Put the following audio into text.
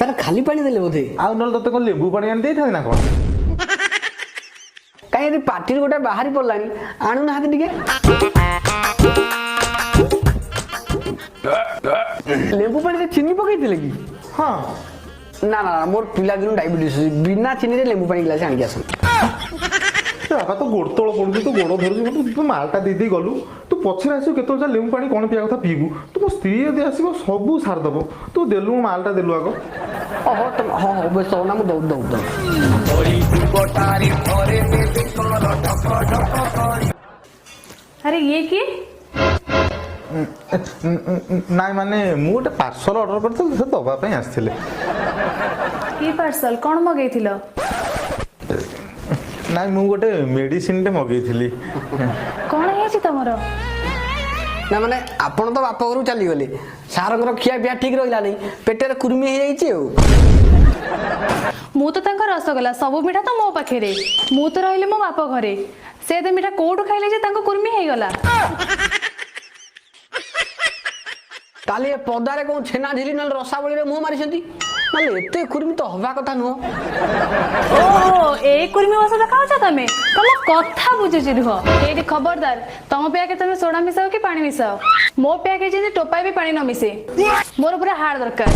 Sir, ଖାଲି ପାଣି ଦେଲେ ବୋଧେ? ଆଉ ନହେଲେ ତତେ କଣ ଲେମ୍ବୁ ପାଣି ଆଣି ଦେଇଥାନ୍ତି ନା କଣ? କାହିଁ, ଏଠି ପାଟିରୁ ଗୋଟେ ବାହାରି ପଡିଲାଣି, ଆଣୁନାହାନ୍ତି ଟିକେ। ଲେମ୍ବୁ ପାଣିରେ ଚିନି ପକେଇଥିଲେ କି? ହଁ। ନା ନା ନା, ମୋର ପିଲାଦିନୁ ଡାଇବେଟିସ୍, ବିନା ଚିନିରେ ଲେମ୍ବୁ ପାଣି ଗ୍ଲାସ ଆଣିକି ଆସନ୍ତୁ। ଏ ବାପା, ତୋ ଗୋଡ଼ ତଳ ପଡୁଛି, ତୋ ଗୋଡ଼ ଧରୁଛି ମତେ, ତୁ ମାଲଟା ଦେଇ ଦେଇ ଗଲୁ। ତୁ ପଛରେ ଆସିବୁ କେତେବେଳେ, ଯା ଲେମ୍ବୁ ପାଣି କଣ ପିଇବା କଥା ପିଇବୁ। ତୁ ମୋ ସ୍ତ୍ରୀ ଯଦି ଆସିବ ସବୁ ସାରିଦବ। ତୁ ଦେଲୁ, ମାଲଟା ଦେଲୁ ଆଗ। ଓହୋ, ତମେ, ହଁ ହଁ, ବ୍ୟସ୍ତ ହନା, ମୁଁ ଦଉ ଦଉ ଦଉ। ଆରେ, ଇଏ କିଏ? ନାଇଁ ମାନେ, ମୁଁ ଗୋଟେ ପାର୍ସଲ ଅର୍ଡର କରିଥିଲି, ସେ ଦବା ପାଇଁ ଆସିଥିଲେ। କି ପାର୍ସଲ? କଣ ମଗେଇଥିଲ? ନାଇଁ, ମୁଁ ଗୋଟେ ମେଡିସିନଟେ ମଗେଇଥିଲି। କଣ ହେଇଛି ତମର? ନା ମାନେ, ଆପଣ ତ ବାପ ଘରକୁ ଚାଲିଗଲେ, ସାରଙ୍କର ଖିଆ ପିଆ ଠିକ ରହିଲାନି, ପେଟରେ କୁର୍ମି ହେଇଯାଇଛି ଆଉ। ମୁଁ ତ ତାଙ୍କ ରସଗୋଲା, ସବୁ ମିଠା ତ ମୋ ପାଖରେ। ମୁଁ ତ ରହିଲି ମୋ ବାପ ଘରେ, ସେ ଏତେ ମିଠା କୋଉଠୁ ଖାଇଲେ ଯେ ତାଙ୍କ କୁର୍ମି ହେଇଗଲା? ତାହେଲେ ଏ ପଦାରେ କଣ ଛେନା ଝିଲି ନହେଲେ ରସାବଳିରେ ମୁହଁ ମାରିଛନ୍ତି, ନହେଲେ ଏତେ କୁର୍ମି ତ ହବା କଥା ନୁହଁ। ଓହୋ, ଏଇ କୁର୍ମି ଔଷଧ ଖାଉଛ ତମେ? ତମ କଥା ବୁଝୁଛି, ରୁହ ଏଇଠି। ଖବରଦାର, ତମ ପ୍ୟାକେ ତମେ ସୋଡା ମିଶାଅ କି ପାଣି ମିଶାଅ, ମୋ ପ୍ୟାକେ ଯେମିତି ଟୋପାଏ ବି ପାଣି ନ ମିଶେ। ମୋର ପୁରା ହାର୍ଡ ଦରକାର।